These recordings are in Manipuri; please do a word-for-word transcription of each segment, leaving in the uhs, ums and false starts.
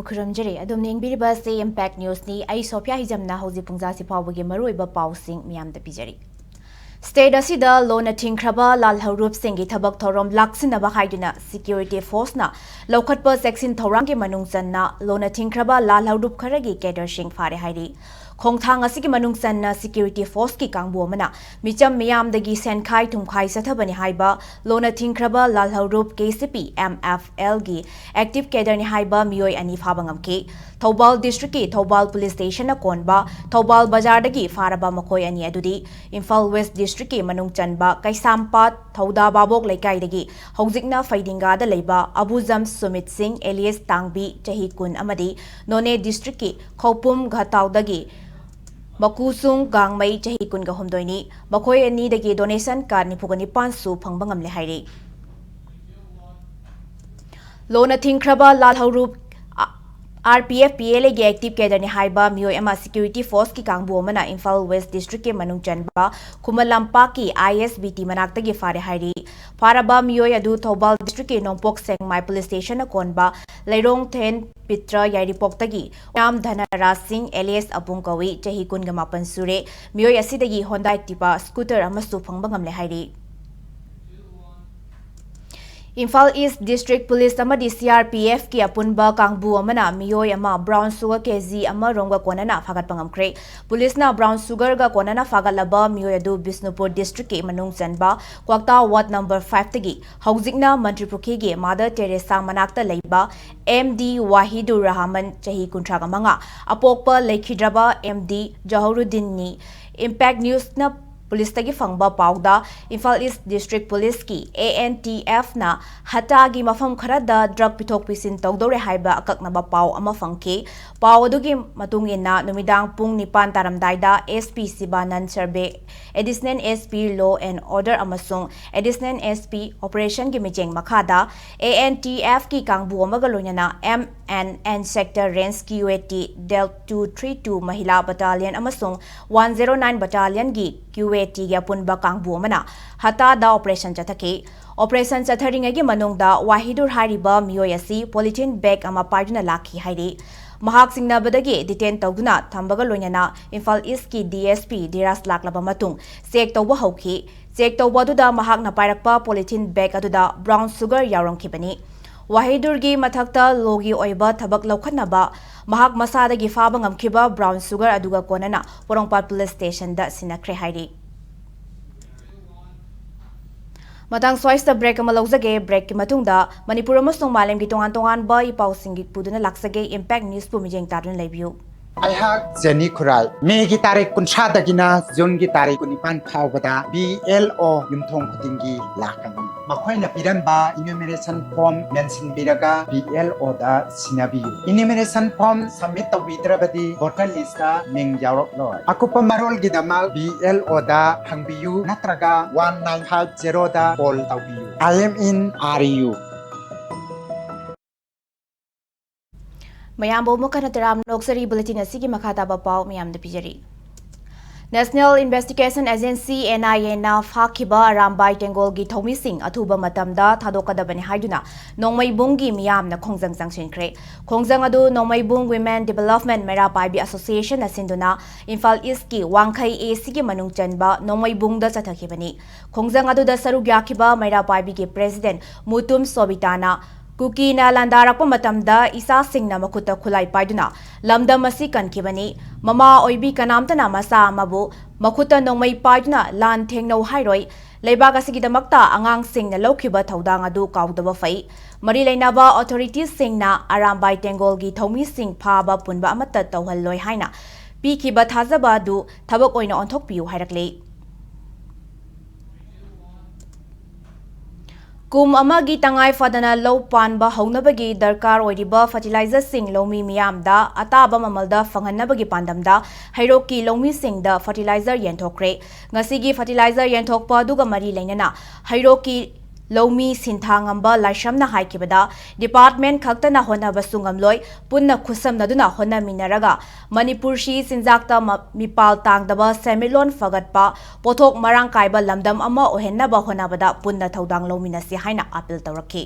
ꯈꯨꯔꯨꯝꯖꯔꯤ꯫ ꯑꯗꯣꯝꯅ ꯌꯦꯡꯕꯤꯔꯤꯕ ꯑꯁꯤ Impact Newsꯅꯤ꯫ ꯑꯩ ꯁꯣꯐꯤꯌꯥ ꯍꯤꯖꯝꯅ ꯍꯧꯖꯤꯛ ꯄꯨꯡꯖꯥꯁꯤ ꯐꯥꯎꯕꯒꯤ ꯃꯔꯨꯑꯣꯏꯕ ꯄꯥꯎꯁꯤꯡ ꯃꯤꯌꯥꯝꯗ ꯄꯤꯖꯔꯤ꯫ State ꯑꯁꯤꯗ ꯂꯣꯟꯅ ꯊꯤꯡꯈ꯭ꯔꯕ ꯂꯥꯜ ꯍꯧꯔꯨꯞꯁꯤꯡꯒꯤ ꯊꯕꯛ ꯊꯧꯔꯝ ꯂꯥꯛꯁꯤꯟꯅꯕ ꯍꯥꯏꯗꯨꯅ security forceꯅ ꯂꯧꯈꯠꯄ ꯆꯦꯛꯁꯤꯟ ꯊꯧꯔꯥꯡꯒꯤ ꯃꯅꯨꯡ ꯆꯟꯅ ꯂꯣꯟꯅ ꯊꯤꯡꯈ꯭ꯔꯕ ꯂꯥꯜ ꯍꯧꯔꯨꯞ ꯈꯔꯒꯤ cadreꯁꯤꯡ ꯐꯥꯔꯦ ꯍꯥꯏꯔꯤ꯫ ꯈꯣꯡꯊꯥꯡ ꯑꯁꯤꯒꯤ ꯃꯅꯨꯡ ꯆꯟꯅ security forceꯀꯤ ꯀꯥꯡꯕꯨ ꯑꯃꯅ ꯃꯤꯆꯝ ꯃꯤꯌꯥꯝꯗꯒꯤ ꯁꯦꯟꯈꯥꯏ ꯊꯨꯝꯈꯥꯏ ꯆꯠꯊꯕꯅꯤ ꯍꯥꯏꯕ ꯂꯣꯟꯅ ꯊꯤꯡꯈ꯭ꯔꯕ ꯂꯥꯜ ꯍꯧꯔꯨꯞ KCP MFLꯒꯤ active cadreꯅꯤ ꯍꯥꯏꯕ ꯃꯤꯑꯣꯏ ꯑꯅꯤ ꯐꯥꯕ ꯉꯝꯈꯤ꯫ ꯊꯧꯕꯥꯜ districtꯀꯤ ꯊꯧꯕꯥꯜ police stationꯅ ꯀꯣꯟꯕ ꯊꯧꯕꯥꯜ ꯕꯖꯥꯔꯗꯒꯤ ꯐꯥꯔꯕ ꯃꯈꯣꯏ ꯑꯅꯤ ꯑꯗꯨꯗꯤ ꯏꯝꯐꯥꯜ West districtꯀꯤ ꯃꯅꯨꯡ ꯆꯟꯕ ꯀꯩꯁꯥꯝꯄꯥꯠ ꯊꯧꯗꯥ ꯚꯥꯕꯣꯛ ꯂꯩꯀꯥꯏꯗꯒꯤ ꯍꯧꯖꯤꯛꯅ ꯐꯩꯗꯤꯡꯒꯥꯗ ꯂꯩꯕ ꯑꯕꯨꯖꯝ ꯁꯨꯃꯤꯠ ꯁꯤꯡ alias ꯇꯥꯡꯕꯤ, ꯆꯍꯤ ꯀꯨꯟ ꯑꯃꯗꯤ ꯅꯣꯅꯦ districtꯀꯤ ꯈꯧꯄꯨꯝ ꯘꯇꯥꯎꯗꯒꯤ ꯃꯀꯨꯁꯨꯡ ꯒꯥꯡꯃꯩ, ꯆꯍꯤ ꯀꯨꯟꯒ ꯍꯨꯝꯗꯣꯏꯅꯤ꯫ ꯃꯈꯣꯏ ꯑꯅꯤꯗꯒꯤ donation card ꯅꯤꯐꯨꯒ ꯅꯤꯄꯥꯟꯁꯨ ꯐꯪꯕ ꯉꯝꯂꯦ ꯍꯥꯏꯔꯤ꯫ ꯂꯣꯟꯅ ꯊꯤꯡꯈ꯭ꯔꯕ ꯂꯥꯜ ꯍꯧꯔꯨꯞ RPF PLAꯒꯤ active cadreꯅꯤ ꯍꯥꯏꯕ ꯃꯤꯑꯣꯏ ꯑꯃ security forceꯀꯤ ꯀꯥꯡꯕꯨ ꯑꯃꯅ ꯏꯝꯐꯥꯜ West districtꯀꯤ ꯃꯅꯨꯡ ꯆꯟꯕ ꯈꯨꯃꯟ ꯂꯝꯄꯥꯛꯀꯤ ISBT ꯃꯅꯥꯛꯇꯒꯤ ꯐꯥꯔꯦ ꯍꯥꯏꯔꯤ꯫ ꯐꯥꯔꯕ ꯃꯤꯑꯣꯏ ꯑꯗꯨ ꯊꯧꯕꯥꯜ districtꯀꯤ ꯅꯣꯡꯄꯣꯛ ꯁꯦꯛꯃꯥꯏ police stationꯅ ꯀꯣꯟꯕ ꯂꯩꯔꯣꯡꯊꯦꯟ ꯄꯤꯇ꯭ꯔ ꯌꯥꯏꯔꯤꯄꯣꯛꯇꯒꯤ ꯌꯥꯝ ꯙꯅꯔꯥꯖ ꯁꯤꯡ alias ꯑꯕꯨꯡ ꯀꯧꯏ, ꯆꯍꯤ ꯀꯨꯟꯒ ꯃꯥꯄꯟ ꯁꯨꯔꯦ꯫ ꯃꯤꯑꯣꯏ ꯑꯁꯤꯗꯒꯤ Honda Activa scooter ꯑꯃꯁꯨ ꯐꯪꯕ ꯉꯝꯂꯦ ꯍꯥꯏꯔꯤ꯫ ꯏꯝꯐꯥꯜ East District Police ꯑꯃꯗꯤ CRPFꯀꯤ ꯑꯄꯨꯟꯕ ꯀꯥꯡꯕꯨ ꯑꯃꯅ ꯃꯤꯑꯣꯏ ꯑꯃ brown sugar KG ꯑꯃ ꯔꯣꯝꯒ ꯀꯣꯟꯅꯅ ꯐꯥꯒꯠꯄ ꯉꯝꯈ꯭ꯔꯦ꯫ Policeꯅ brown sugarꯒ ꯀꯣꯟꯅꯅ ꯐꯥꯒꯠꯂꯕ ꯃꯤꯑꯣꯏ ꯑꯗꯨ ꯕꯤꯁꯅꯨꯄꯨꯔ districtꯀꯤ ꯃꯅꯨꯡ ꯆꯟꯕ ꯀ꯭ꯋꯥꯛꯇꯥ ward number fiveꯇꯒꯤ ꯍꯧꯖꯤꯛꯅ ꯃꯟꯇ꯭ꯔꯤ ꯄꯨꯈ꯭ꯔꯤꯒꯤ Mother Teresa ꯃꯅꯥꯛꯇ ꯂꯩꯕ MD ꯋꯥꯍꯤꯗꯨꯔ ꯔꯍꯃꯟ, ꯆꯍꯤ ꯀꯨꯟꯊ꯭ꯔꯥꯒ ꯃꯉꯥ, ꯑꯄꯣꯛꯄ ꯂꯩꯈꯤꯗ꯭ꯔꯕ MD ꯖꯍꯧꯔꯨꯗꯤꯟꯅꯤ꯫ Impact Newsꯅ policeꯇꯒꯤ ꯐꯪꯕ ꯄꯥꯎꯗ ꯏꯝꯐꯥꯜ East District Policeꯀꯤ ANTFꯅ ꯍꯇꯥꯒꯤ ꯃꯐꯝ ꯈꯔꯗ drug ꯄꯤꯊꯣꯛ ꯄꯤꯁꯤꯟ ꯇꯧꯗꯧꯔꯦ ꯍꯥꯏꯕ ꯑꯀꯛꯅꯕ ꯄꯥꯎ ꯑꯃ ꯐꯪꯈꯤ꯫ ꯄꯥꯎ ꯑꯗꯨꯒꯤ ꯃꯇꯨꯡ ꯏꯟꯅ ꯅꯨꯃꯤꯗꯥꯡ ꯄꯨꯡ ꯅꯤꯄꯥꯟ ꯇꯥꯔꯝꯗꯥꯏꯗ SP ꯁꯤꯕꯥꯅꯟ Surve, Additional SP Law and Order ꯑꯃꯁꯨꯡ Additional SP Operationꯒꯤ ꯃꯤꯠꯌꯦꯡ ꯃꯈꯥꯗ ANTFꯀꯤ ꯀꯥꯡꯕꯨ ꯑꯃꯒ ꯂꯣꯏꯅꯅ M and N Sector Range QAT Del two three two Mahila Battalion ꯑꯃꯁꯨꯡ one zero nine Battalionꯒꯤ QATꯒꯤ ꯑꯄꯨꯟꯕ ꯀꯥꯡꯕꯨ ꯑꯃꯅ ꯍꯇꯥꯗ operation ꯆꯠꯊꯈꯤ꯫ ꯑꯣꯄꯔꯦꯁꯟ ꯆꯠꯊꯔꯤꯉꯩꯒꯤ ꯃꯅꯨꯡꯗ ꯋꯥꯍꯤꯗꯨꯔ ꯍꯥꯏꯔꯤꯕ ꯃꯤꯑꯣꯏ ꯑꯁꯤ ꯄꯣꯂꯤꯊꯤꯟ ꯕꯦꯒ ꯑꯃ ꯄꯥꯏꯗꯨꯅ ꯂꯥꯛꯈꯤ ꯍꯥꯏꯔꯤ꯫ ꯃꯍꯥꯛ ꯆꯤꯡꯅꯕꯗꯒꯤ ꯗꯤꯇꯦꯟ ꯇꯧꯗꯨꯅ ꯊꯝꯕꯒ ꯂꯣꯏꯅꯅ ꯏꯝꯐꯥꯜ ꯏꯁꯀꯤ ꯗꯤ ꯑꯦꯁ ꯄꯤ ꯙꯤꯔꯥꯖ ꯂꯥꯛꯂꯕ ꯃꯇꯨꯡ ꯆꯦꯛ ꯇꯧꯕ ꯍꯧꯈꯤ꯫ ꯆꯦꯛ ꯇꯧꯕ ꯑꯗꯨꯗ ꯃꯍꯥꯛꯅ ꯄꯥꯏꯔꯛꯄ ꯄꯣꯂꯤꯊꯤꯟ ꯕꯦꯒ ꯑꯗꯨꯗ ꯕ꯭ꯔꯥꯎꯟ ꯁꯨꯒꯔ ꯌꯥꯎꯔꯝꯈꯤꯕꯅꯤ꯫ ꯋꯥꯍꯤꯗꯨꯔꯒꯤ ꯃꯊꯛꯇ ꯂꯣꯒꯤ ꯑꯣꯏꯕ ꯊꯕꯛ ꯂꯧꯈꯠꯅꯕ ꯃꯍꯥꯛ ꯃꯁꯥꯗꯒꯤ ꯐꯥꯕ ꯉꯝꯈꯤꯕ ꯕ꯭ꯔꯥꯎꯟ ꯁꯨꯒꯔ ꯑꯗꯨꯒ ꯀꯣꯟꯅꯅ ꯄꯣꯔꯣꯝꯄꯥꯠ ꯄꯨꯂꯤꯁ ꯁ꯭ꯇꯦꯁꯟꯗ ꯁꯤꯟꯅꯈ꯭ꯔꯦ ꯍꯥꯏꯔꯤ꯫ ꯃꯇꯥꯡ ꯁ꯭ꯋꯥꯏꯁꯤꯗ ꯕ꯭ꯔꯦꯛ ꯑꯃ ꯂꯧꯖꯒꯦ꯫ ꯕ꯭ꯔꯦꯛꯀꯤ ꯃꯇꯨꯡꯗ ꯃꯅꯤꯄꯨꯔ ꯑꯃꯁꯨꯡ ꯃꯥꯂꯦꯝꯒꯤ ꯇꯣꯉꯥꯟ ꯇꯣꯉꯥꯟꯕ ꯏ ꯄꯥꯎꯁꯤꯡ ꯄꯨꯗꯨꯅ ꯂꯥꯛꯆꯒꯦ꯫ ꯏꯝꯄꯦꯛ ꯅ꯭ꯌꯨꯁꯄꯨ ꯃꯤꯠꯌꯦꯡ ꯇꯥꯗꯨꯅ ꯂꯩꯕꯤꯌꯨ꯫ ꯑꯩꯍꯥꯛ ꯖꯦꯅꯤ ꯈꯨꯔꯥꯏ꯫ ꯃꯦꯒꯤ ꯇꯥꯔꯤꯛ ꯀꯨꯟꯊ꯭ꯔꯥꯗꯒꯤꯅ ꯖꯨꯟꯒꯤ ꯇꯥꯔꯤꯛ ꯀꯨꯟꯅꯤꯄꯥꯟ ꯐꯥꯎꯕꯗ ꯕꯤ ꯑꯦꯜ ꯑꯣ ꯌꯨꯝꯊꯣꯡ ꯈꯨꯗꯤꯡꯒꯤ ꯂꯥꯛꯀꯅꯤ꯫ ꯃꯈꯣꯏꯅ ꯄꯤꯔꯝꯕ ꯏꯅ꯭ꯌꯨꯃꯔꯦꯁꯟ ꯐꯣꯔꯝ ꯃꯦꯟꯁꯤꯟꯕꯤꯔꯒ ꯕꯤ ꯑꯦꯜ ꯑꯣꯗ ꯁꯤꯟꯅꯕꯤꯌꯨ꯫ ꯏꯅ꯭ꯌꯨꯃꯔꯦꯁꯟ ꯐꯣꯔꯝ ꯁꯕꯃꯤꯠ ꯇꯧꯕꯤꯗ꯭ꯔꯕꯗꯤ ꯚꯣꯇꯔ ꯂꯤꯁꯇ ꯃꯤꯡ ꯌꯥꯎꯔꯛꯂꯣꯏ꯫ ꯑꯀꯨꯞꯄ ꯃꯔꯣꯜꯒꯤꯗꯃꯛ ꯕꯤ ꯑꯦꯜ ꯑꯣꯗ ꯍꯪꯕꯤꯌꯨ ꯅꯠꯇ꯭ꯔꯒ ꯋꯥꯟ ꯅꯥꯏꯟ ꯐꯥꯏꯚ ꯖꯦꯔꯣꯗ ꯀꯣꯜ ꯇꯧꯕꯤꯌꯨ꯫ I am in R U. ꯃꯌꯥꯝꯕꯨ ꯑꯃꯨꯛ ꯍꯟꯅ ꯇꯔꯥꯝꯅ ꯑꯣꯛꯆꯔꯤ꯫ ꯕꯨꯂꯦꯇꯤꯟ ꯑꯁꯤꯒꯤ ꯃꯈꯥ ꯇꯥꯕ ꯄꯥꯎ ꯃꯌꯥꯝꯗ ꯄꯤꯖꯔꯤ꯫ ꯅꯦꯁꯅꯦꯜ ꯏꯟꯚꯦꯁꯇꯤꯒꯦꯁꯟ ꯑꯦꯖꯦꯟꯁꯤ, ꯑꯦꯟ ꯑꯥꯏ ꯑꯦꯅ ꯐꯥꯈꯤꯕ ꯑꯔꯥꯝꯕꯥꯏ ꯇꯦꯡꯒꯣꯜꯒꯤ ꯊꯧꯃꯤꯁꯤꯡ ꯑꯊꯨꯕ ꯃꯇꯝꯗ ꯊꯥꯗꯣꯛꯀꯗꯕꯅꯤ ꯍꯥꯏꯗꯨꯅ ꯅꯣꯡꯃꯩꯕꯨꯡꯒꯤ ꯃꯤꯌꯥꯝꯅ ꯈꯣꯡꯖꯪ ꯆꯪꯁꯤꯟꯈ꯭ꯔꯦ꯫ ꯈꯣꯡꯖꯪ ꯑꯗꯨ ꯅꯣꯡꯃꯩꯕꯨꯡ ꯋꯤꯃꯦꯟ ꯗꯤꯚꯦꯂꯞꯃꯦꯟ ꯃꯩꯔꯥ ꯄꯥꯏꯕꯤ ꯑꯦꯁꯣꯁꯤꯌꯦꯁꯟꯅ ꯁꯤꯟꯗꯨꯅ ꯏꯝꯐꯥꯜ ꯏꯁꯀꯤ ꯋꯥꯡꯈꯩ ꯑꯦ ꯁꯤꯒꯤ ꯃꯅꯨꯡ ꯆꯟꯕ ꯅꯣꯡꯃꯩꯕꯨꯡꯗ ꯆꯠꯊꯈꯤꯕꯅꯤ꯫ ꯈꯣꯡꯖꯪ ꯑꯗꯨꯗ ꯁꯔꯨꯛ ꯌꯥꯈꯤꯕ ꯃꯩꯔꯥ ꯄꯥꯏꯕꯤꯒꯤ ꯄ꯭ꯔꯦꯁꯤꯗꯦꯟ ꯃꯨꯇꯨꯝ ꯁꯣꯕꯤꯇꯥꯅ ꯀꯨꯀꯤꯅ ꯂꯥꯟꯗꯥꯔꯛꯄ ꯃꯇꯝꯗ ꯏꯆꯥꯁꯤꯡꯅ ꯃꯈꯨꯠꯇ ꯈꯨꯠꯂꯥꯏ ꯄꯥꯏꯗꯨꯅ ꯂꯝꯗꯝ ꯑꯁꯤ ꯀꯟꯈꯤꯕꯅꯤ꯫ ꯃꯃꯥ ꯑꯣꯏꯕꯤ ꯀꯅꯥꯝꯇꯅ ꯃꯆꯥ ꯑꯃꯕꯨ ꯃꯈꯨꯠꯇ ꯅꯣꯡꯃꯩ ꯄꯥꯏꯗꯨꯅ ꯂꯥꯟ ꯊꯦꯡꯅꯧ ꯍꯥꯏꯔꯣꯏ꯫ ꯂꯩꯕꯥꯛ ꯑꯁꯤꯒꯤꯗꯃꯛꯇ ꯑꯉꯥꯡꯁꯤꯡꯅ ꯂꯧꯈꯤꯕ ꯊꯧꯗꯥꯡ ꯑꯗꯨ ꯀꯥꯎꯗꯕ ꯐꯩ꯫ ꯃꯔꯤ ꯂꯩꯅꯕ ꯑꯣꯊꯣꯔꯤꯇꯤꯁꯤꯡꯅ ꯑꯔꯥꯝꯕꯥꯏ ꯇꯦꯡꯒꯣꯜꯒꯤ ꯊꯧꯃꯤꯁꯤꯡ ꯐꯥꯕ ꯄꯨꯟꯕ ꯑꯃꯠꯇ ꯇꯧꯍꯜꯂꯣꯏ ꯍꯥꯏꯅ ꯄꯤꯈꯤꯕ ꯊꯥꯖꯕ ꯑꯗꯨ ꯊꯕꯛ ꯑꯣꯏꯅ ꯑꯣꯟꯊꯣꯛꯄꯤꯌꯨ ꯍꯥꯏꯔꯛꯂꯤ꯫ ꯀꯨꯝ ꯑꯃꯒꯤ ꯇꯉꯥꯏ ꯐꯗꯅ ꯂꯧ ꯄꯥꯟꯕ ꯍꯧꯅꯕꯒꯤ ꯗꯔꯀꯥꯔ ꯑꯣꯏꯔꯤꯕ ꯐꯔꯇꯤꯂꯥꯏꯖꯔꯁꯤꯡ ꯂꯧꯃꯤ ꯃꯤꯌꯥꯝꯗ ꯑꯇꯥꯕ ꯃꯃꯜꯗ ꯐꯪꯍꯟꯅꯕꯒꯤ ꯄꯥꯟꯗꯝꯗ ꯍꯩꯔꯣꯛꯀꯤ ꯂꯧꯃꯤꯁꯤꯡꯗ ꯐꯔꯇꯤꯂꯥꯏꯖꯔ ꯌꯦꯟꯊꯣꯛꯈ꯭ꯔꯦ꯫ ꯉꯁꯤꯒꯤ ꯐꯔꯇꯤꯂꯥꯏꯖꯔ ꯌꯦꯟꯊꯣꯛꯄ ꯑꯗꯨꯒ ꯃꯔꯤ ꯂꯩꯅꯅ ꯍꯩꯔꯣꯛꯀꯤ ꯂꯧꯃꯤ ꯁꯤꯟꯊꯥ ꯉꯝꯕ ꯂꯥꯏꯁ꯭ꯔꯝꯅ ꯍꯥꯏꯈꯤꯕꯗ, department ꯈꯛꯇꯅ ꯍꯣꯠꯅꯕꯁꯨ ꯉꯝꯂꯣꯏ, ꯄꯨꯟꯅ ꯈꯨꯠꯁꯝꯅꯗꯨꯅ ꯍꯣꯠꯅꯃꯤꯟꯅꯔꯒ ꯃꯅꯤꯄꯨꯔꯁꯤ ꯆꯤꯟꯖꯥꯛꯇ ꯃ-, ꯃꯤꯄꯥꯜ ꯇꯥꯡꯗꯕ ꯁꯦꯟꯃꯤꯠꯂꯣꯟ ꯐꯒꯠꯄ, ꯄꯣꯠꯊꯣꯛ ꯃꯔꯥꯡ ꯀꯥꯏꯕ ꯂꯝꯗꯝ ꯑꯃ ꯑꯣꯏꯍꯟꯅꯕ ꯍꯣꯠꯅꯕꯗ ꯄꯨꯟꯅ ꯊꯧꯗꯥꯡ ꯂꯧꯃꯤꯟꯅꯁꯤ ꯍꯥꯏꯅ appeal ꯇꯧꯔꯛꯈꯤ꯫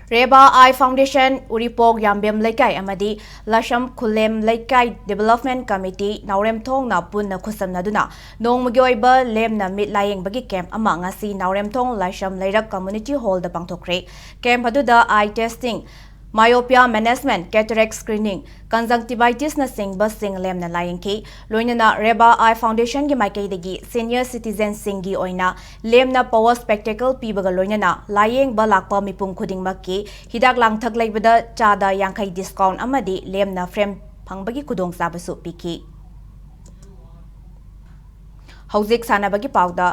ꯔꯦꯕꯥ ꯑꯥꯏ ꯐꯥꯎꯟꯗꯦꯁꯟ, ꯎꯔꯤꯄꯣꯛ ꯌꯥꯝꯕꯦꯝ ꯂꯩꯀꯥꯏ ꯑꯃꯗꯤ ꯂꯥꯏꯁ꯭ꯔꯝ ꯈꯨꯂꯦꯝ ꯂꯩꯀꯥꯏ development committee ꯅꯥꯎꯔꯦꯝꯊꯣꯡꯅ ꯄꯨꯟꯅ ꯈꯨꯠꯁꯝꯅꯗꯨꯅ ꯅꯣꯡꯃꯒꯤ ꯑꯣꯏꯕ ꯂꯦꯝꯅ ꯃꯤꯠ ꯂꯥꯌꯦꯡꯕꯒꯤ camp ꯑꯃ ꯉꯁꯤ ꯅꯥꯎꯔꯦꯝꯊꯣꯡ ꯂꯥꯏꯁ꯭ꯔꯝ ꯂꯩꯔꯛ community hall ꯗ ꯄꯥꯡꯊꯣꯛꯈ꯭ꯔꯦ꯫ Camp ꯑꯗꯨꯗ eye testing, myopia management, cataract screening, conjunctivitis ꯅꯆꯤꯡꯕꯁꯤꯡ ꯂꯦꯝꯅ ꯂꯥꯌꯦꯡꯈꯤ꯫ ꯂꯣꯏꯅꯅ ꯔꯦꯕꯥ ꯑꯥꯏ ꯐꯥꯎꯟꯗꯦꯁꯟꯒꯤ ꯃꯥꯏꯀꯩꯗꯒꯤ senior citizen ꯁꯤꯡꯒꯤ ꯑꯣꯏꯅ ꯂꯦꯝꯅ power spectacle ꯄꯤꯕꯒ ꯂꯣꯏꯅꯅ ꯂꯥꯌꯦꯡꯕ ꯂꯥꯛꯄ ꯃꯤꯄꯨꯝ ꯈꯨꯗꯤꯡꯃꯛꯀꯤ ꯍꯤꯗꯥꯛ ꯂꯥꯡꯊꯛ ꯂꯩꯕꯗ ꯆꯥꯗ ꯌꯥꯡꯈꯩ discount ꯑꯃꯗꯤ ꯂꯦꯝꯅ frame ꯐꯪꯕꯒꯤ ꯈꯨꯗꯣꯡꯆꯥꯕꯁꯨ ꯄꯤꯈꯤ꯫ ꯍꯧꯖꯤꯛ ꯁꯥꯟꯅꯕꯒꯤ ꯄꯥꯎꯗ꯫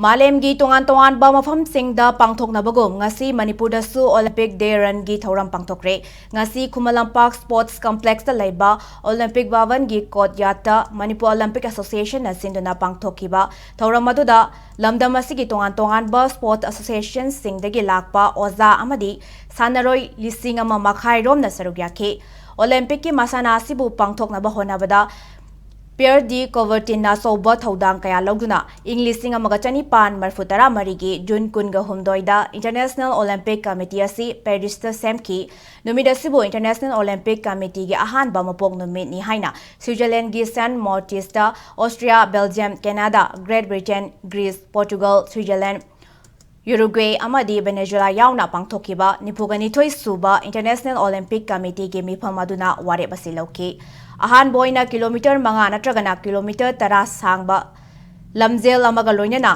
ꯃꯥꯂꯦꯝꯒꯤ ꯇꯣꯉꯥꯟ ꯇꯣꯉꯥꯟꯕ ꯃꯐꯝꯁꯤꯡꯗ ꯄꯥꯡꯊꯣꯛꯅꯕꯒꯨꯝ ꯉꯁꯤ ꯃꯅꯤꯄꯨꯔꯗꯁꯨ Olympic Day Run ꯒꯤ ꯊꯧꯔꯝ ꯄꯥꯡꯊꯣꯛꯈ꯭ꯔꯦ꯫ ꯉꯁꯤ ꯈꯨꯃꯟ ꯂꯝꯄꯥꯛ Sports Complex ꯇ ꯂꯩꯕ Olympic ꯚꯕꯟꯒꯤ courtyard ꯇ Manipur Olympic Association ꯅ ꯁꯤꯟꯗꯨꯅ ꯄꯥꯡꯊꯣꯛꯈꯤꯕ ꯊꯧꯔꯝ ꯑꯗꯨꯗ ꯂꯝꯗꯝ ꯑꯁꯤꯒꯤ ꯇꯣꯉꯥꯟ ꯇꯣꯉꯥꯟꯕ sports association ꯁꯤꯡꯗꯒꯤ ꯂꯥꯛꯄ ꯑꯣꯖꯥ ꯑꯃꯗꯤ ꯁꯥꯟꯅꯔꯣꯏ ꯂꯤꯁꯤꯡ ꯑꯃ ꯃꯈꯥꯏ ꯔꯣꯝꯅ ꯁꯔꯨꯛ ꯌꯥꯈꯤ꯫ Olympic ꯀꯤ ꯃꯁꯥꯟꯅ ꯑꯁꯤꯕꯨ ꯄꯥꯡꯊꯣꯛꯅꯕ ꯍꯣꯠꯅꯕꯗ Pierre de Coubertin ꯅ ꯑꯆꯧꯕ ꯊꯧꯗꯥꯡ ꯀꯌꯥ ꯂꯧꯗꯨꯅ ꯏꯪ ꯂꯤꯁꯤꯡ ꯑꯃꯒ ꯆꯅꯤꯄꯥꯟ ꯃꯔꯤꯐꯨ ꯇꯔꯥ ꯃꯔꯤꯒꯤ June ꯀꯨꯟꯒ ꯍꯨꯝꯗꯣꯏꯗ International Olympic Committee ꯑꯁꯤ Paris ꯇ ꯁꯦꯝꯈꯤ꯫ ꯅꯨꯃꯤꯠ ꯑꯁꯤꯕꯨ International Olympic Committee ꯒꯤ ꯑꯍꯥꯟꯕ ꯃꯄꯣꯛ ꯅꯨꯃꯤꯠꯅꯤ ꯍꯥꯏꯅ Switzerland ꯒꯤ Saint Moritz ꯇ Austria, Belgium, Canada, Great Britain, Greece, Portugal, Switzerland, Uruguay ꯑꯃꯗꯤ Venezuela ꯌꯥꯎꯅ ꯄꯥꯡꯊꯣꯛꯈꯤꯕ ꯅꯤꯐꯨꯒ ꯅꯤꯊꯣꯏ ꯁꯨꯕ International Olympic Committee ꯒꯤ ꯃꯤꯐꯝ ꯑꯗꯨꯅ ꯋꯥꯔꯦꯞ ꯑꯁꯤ ꯂꯧꯈꯤ꯫ ꯑꯍꯥꯟꯕ ꯑꯣꯏꯅ kilometre ꯃꯉꯥ ꯅꯠꯇ꯭ꯔꯒꯅ kilometre ꯇꯔꯥ ꯁꯥꯡꯕ ꯂꯝꯖꯦꯜ ꯑꯃꯒ ꯂꯣꯏꯅꯅ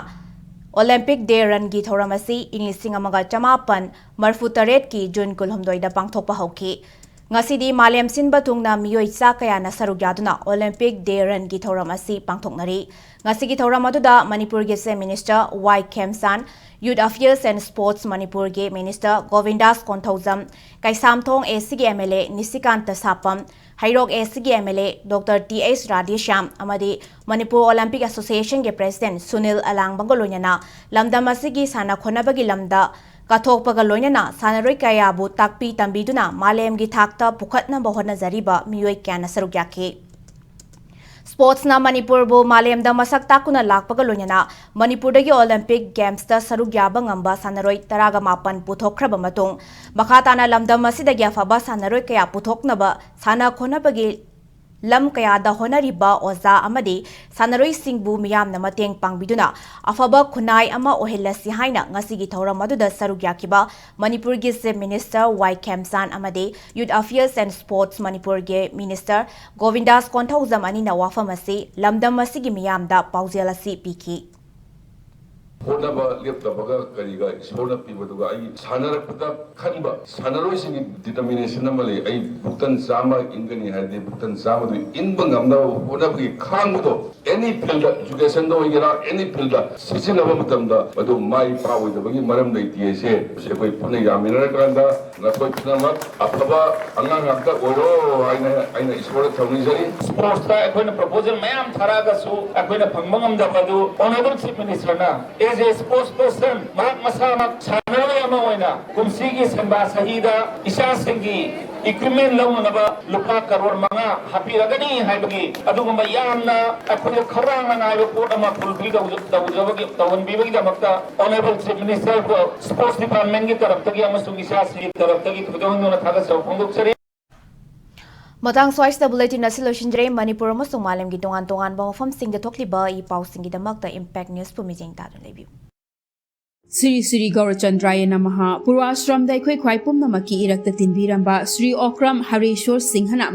Olympic Day Run ꯒꯤ ꯊꯧꯔꯝ ꯑꯁꯤ ꯏꯪ ꯂꯤꯁꯤꯡ ꯑꯃꯒ ꯆꯃꯥꯄꯟ ꯃꯔꯤꯐꯨ ꯇꯔꯦꯠꯀꯤ June ꯀꯨꯟꯍꯨꯝꯗꯣꯏꯗ ꯄꯥꯡꯊꯣꯛꯄ ꯍꯧꯈꯤ꯫ ꯉꯁꯤꯗꯤ ꯃꯥꯂꯦꯝ ꯁꯤꯟꯕ ꯊꯨꯡꯅ ꯃꯤꯑꯣꯏ ꯆꯥ ꯀꯌꯥꯅ ꯁꯔꯨꯛ ꯌꯥꯗꯨꯅ Olympic Day Run ꯒꯤ ꯊꯧꯔꯝ ꯑꯁꯤ ꯄꯥꯡꯊꯣꯛꯅꯔꯤ꯫ ꯉꯁꯤꯒꯤ ꯊꯧꯔꯝ ꯑꯗꯨꯗ ꯃꯅꯤꯄꯨꯔꯒꯤ Chief Minister Y ꯈꯦꯝꯆꯥꯟ, Youth Affairs and Sports ꯃꯅꯤꯄꯨꯔꯒꯤ Minister ꯒꯣꯕꯤꯟꯗꯥꯁ Konthoujam, Keishamthong A C ꯒꯤ M L A ꯅꯤꯁꯤꯀꯥꯟꯇ ꯁꯥꯄꯝ, ꯍꯩꯔꯣꯛ ꯑꯦꯁ ꯁꯤꯒꯤ M L A doctor T H Radheshyam ꯑꯃꯗꯤ ꯃꯅꯤꯄꯨꯔ ꯑꯣꯂꯤꯝꯄꯤꯛ ꯑꯦꯁꯣꯁꯤꯌꯦꯁꯟꯒꯤ ꯄ꯭ꯔꯦꯁꯤꯗꯦꯟꯠ ꯁꯨꯅꯤꯜ ꯑꯂꯥꯡꯕꯝꯒ ꯂꯣꯏꯅꯅ ꯂꯝꯗꯝ ꯑꯁꯤꯒꯤ ꯁꯥꯟꯅ ꯈꯣꯠꯅꯕꯒꯤ ꯂꯝꯗ ꯀꯠꯊꯣꯛꯄꯒ ꯂꯣꯏꯅꯅ ꯁꯥꯟꯅꯔꯣꯏ ꯀꯌꯥꯕꯨ ꯇꯥꯛꯄꯤ ꯇꯝꯕꯤꯗꯨꯅ ꯃꯥꯂꯦꯝꯒꯤ ꯊꯥꯛꯇ ꯄꯨꯈꯠꯅꯕ ꯍꯣꯠꯅꯖꯔꯤꯕ ꯃꯤꯑꯣꯏ ꯀꯌꯥꯅ ꯁꯔꯨꯛ ꯌꯥꯈꯤ꯫ ꯁ꯭ꯄꯣꯔꯠꯁꯅ ꯃꯅꯤꯄꯨꯔꯕꯨ ꯃꯥꯂꯦꯝꯗ ꯃꯁꯛ ꯇꯥꯛꯇꯨꯅ ꯂꯥꯛꯄꯒ ꯂꯣꯏꯅꯅ ꯃꯅꯤꯄꯨꯔꯗꯒꯤ ꯑꯣꯂꯤꯝꯄꯤꯛ ꯒꯦꯝꯁꯇ ꯁꯔꯨꯛ ꯌꯥꯕ ꯉꯝꯕ ꯁꯥꯟꯅꯔꯣꯏ ꯇꯔꯥꯒ ꯃꯥꯄꯟ ꯄꯨꯊꯣꯛꯈ꯭ꯔꯕ ꯃꯇꯨꯡ, ꯃꯈꯥ ꯇꯥꯅ ꯂꯝꯗꯝ ꯑꯁꯤꯗꯒꯤ ꯑꯐꯕ ꯁꯥꯟꯅꯔꯣꯏ ꯀꯌꯥ ꯄꯨꯊꯣꯛꯅꯕ ꯁꯥꯟꯅ ꯈꯣꯠꯅꯕꯒꯤ ꯂꯝ ꯀꯌꯥꯗ ꯍꯣꯠꯅꯔꯤꯕ ꯑꯣꯖꯥ ꯑꯃꯗꯤ ꯁꯥꯟꯅꯔꯣꯏꯁꯤꯡꯕꯨ ꯃꯤꯌꯥꯝꯅ ꯃꯇꯦꯡ ꯄꯥꯡꯕꯤꯗꯨꯅ ꯑꯐꯕ ꯈꯨꯟꯅꯥꯏ ꯑꯃ ꯑꯣꯏꯍꯜꯂꯁꯤ ꯍꯥꯏꯅ ꯉꯁꯤꯒꯤ ꯊꯧꯔꯝ ꯑꯗꯨꯗ ꯁꯔꯨꯛ ꯌꯥꯈꯤꯕ ꯃꯅꯤꯄꯨꯔꯒꯤ Chief Minister ꯋꯥꯏ ꯈꯦꯝꯆꯥꯟ ꯑꯃꯗꯤ Youth Affairs and Sports ꯃꯅꯤꯄꯨꯔꯒꯤ Minister ꯒꯣꯕꯤꯟꯗꯥꯁ ꯀꯣꯟꯊꯧꯖꯝ ꯑꯅꯤꯅ ꯋꯥꯐꯝ ꯑꯁꯤ ꯂꯝꯗꯝ ꯑꯁꯤꯒꯤ ꯃꯤꯌꯥꯝꯗ ꯄꯥꯎꯖꯦꯜ ꯑꯁꯤ ꯄꯤꯈꯤ꯫ ꯍꯣꯠꯅꯕ ꯂꯦꯞꯇꯕꯒ ꯀꯔꯤꯒ ꯏꯁꯣꯔꯅ ꯄꯤꯕꯗꯨꯒ ꯑꯩ ꯁꯥꯟꯅꯔꯛꯄꯗ ꯈꯟꯕ ꯁꯥꯟꯅꯔꯣꯏꯁꯤꯡꯒꯤ determination ꯑꯃ ꯂꯩ꯫ ꯑꯩ ꯕꯨꯛꯇꯟ ꯆꯥꯝꯃ ꯏꯟꯒꯅꯤ ꯍꯥꯏꯔꯗꯤ ꯕꯨꯛꯇꯟ ꯆꯥꯝꯃꯗꯨ ꯏꯟꯕ ꯉꯝꯅꯕ ꯍꯣꯠꯅꯕꯒꯤ ꯈꯥꯡꯕꯗꯣ any field, educationꯗ ꯑꯣꯏꯒꯦꯔꯥ any fieldꯗ ꯁꯤꯖꯤꯟꯅꯕ ꯃꯇꯝꯗ ꯃꯗꯨ ꯃꯥꯏ ꯄꯥꯛꯑꯣꯏꯗꯕꯒꯤ ꯃꯔꯝ ꯂꯩꯇꯦ ꯍꯥꯏꯁꯦ ꯑꯩꯈꯣꯏ ꯄꯨꯟꯅ ꯌꯥꯃꯤꯟꯅꯔꯀꯥꯟꯗ ꯅꯈꯣꯏ ꯄꯨꯝꯅꯃꯛ ꯑꯐꯕ ꯑꯉꯥꯡ ꯉꯥꯛꯇ ꯑꯣꯏꯔꯣ ꯍꯥꯏꯅ ꯑꯩꯅ ꯏꯁꯣꯔꯗ ꯊꯧꯅꯤꯖꯔꯤ꯫ Sportsꯇ ꯑꯩꯈꯣꯏꯅ proposal ꯃꯌꯥꯝ ꯊꯥꯔꯛꯑꯒꯁꯨ ꯑꯩꯈꯣꯏꯅ ꯐꯪꯕ ꯉꯝꯗꯕ ꯑꯗꯨ Honourable Chief Ministerꯅ as a sports person ꯃꯍꯥꯛ ꯃꯁꯥꯃꯛ ꯁꯥꯟꯅꯔꯣꯏ ꯑꯃ ꯑꯣꯏꯅ ꯀꯨꯝꯁꯤꯒꯤ ꯁꯦꯝꯕꯥ ꯆꯍꯤꯗ ꯏꯆꯥꯁꯤꯡꯒꯤ equipment ꯂꯧꯅꯅꯕ ꯂꯨꯄꯥ ꯀꯔꯣꯔ ꯃꯉꯥ ꯍꯥꯞꯄꯤꯔꯒꯅꯤ ꯍꯥꯏꯕꯒꯤ ꯑꯗꯨꯒꯨꯝꯕ ꯌꯥꯝꯅ ꯑꯩꯈꯣꯏꯗ ꯈꯧꯔꯥꯡꯅ ꯉꯥꯏꯕ ꯄꯣꯠ ꯑꯃ fulfill ꯇꯧꯖ- ꯇꯧꯖꯕꯒꯤ ꯇꯧꯍꯟꯕꯤꯕꯒꯤꯗꯃꯛꯇ Honourable Chief Minister Sports Departmentꯀꯤ ꯇꯔꯞꯇꯒꯤ ꯑꯃꯁꯨꯡ ꯏꯆꯥꯁꯤꯡꯒꯤ ꯇꯔꯞꯇꯒꯤ ꯊꯣꯏꯗꯣꯛ ꯍꯦꯟꯗꯣꯛꯅ ꯊꯥꯒꯠꯆꯕ ꯐꯣꯡꯗꯣꯛꯆꯔꯤ꯫ ꯃꯇꯥꯡ ꯁ꯭ꯋꯥꯏꯁꯤꯗ bulletin ꯑꯁꯤ ꯂꯣꯏꯁꯤꯟꯖꯔꯦ꯫ ꯃꯅꯤꯄꯨꯔ ꯑꯃꯁꯨꯡ ꯃꯥꯂꯦꯝꯒꯤ ꯇꯣꯉꯥꯟ ꯇꯣꯉꯥꯟꯕ ꯃꯐꯝꯁꯤꯡꯗ ꯊꯣꯛꯂꯤꯕ ꯏ ꯄꯥꯎꯁꯤꯡꯒꯤꯗꯃꯛꯇ Impact Newsꯄꯨ ꯃꯤꯠꯌꯦꯡ ꯇꯥꯗꯨꯅ ꯂꯩꯕꯤꯌꯨ꯫ ꯁ꯭ꯔꯤ ꯁ꯭ꯔꯤ ꯒꯧꯔꯆꯟꯗ꯭ꯔꯥꯌ ꯅꯃꯍ꯫ ꯄꯨꯔꯥꯁ꯭ꯔꯝꯗ ꯑꯩꯈꯣꯏ ꯈ꯭ꯋꯥꯏ ꯄꯨꯝꯅꯃꯛꯀꯤ ꯏꯔꯛꯇ ꯇꯤꯟꯕꯤꯔꯝꯕ ꯁ꯭ꯔꯤ ꯑꯣꯀ꯭ꯔꯝ ꯍꯔꯦꯁ꯭ꯋꯔ ꯁꯤꯡꯍꯅ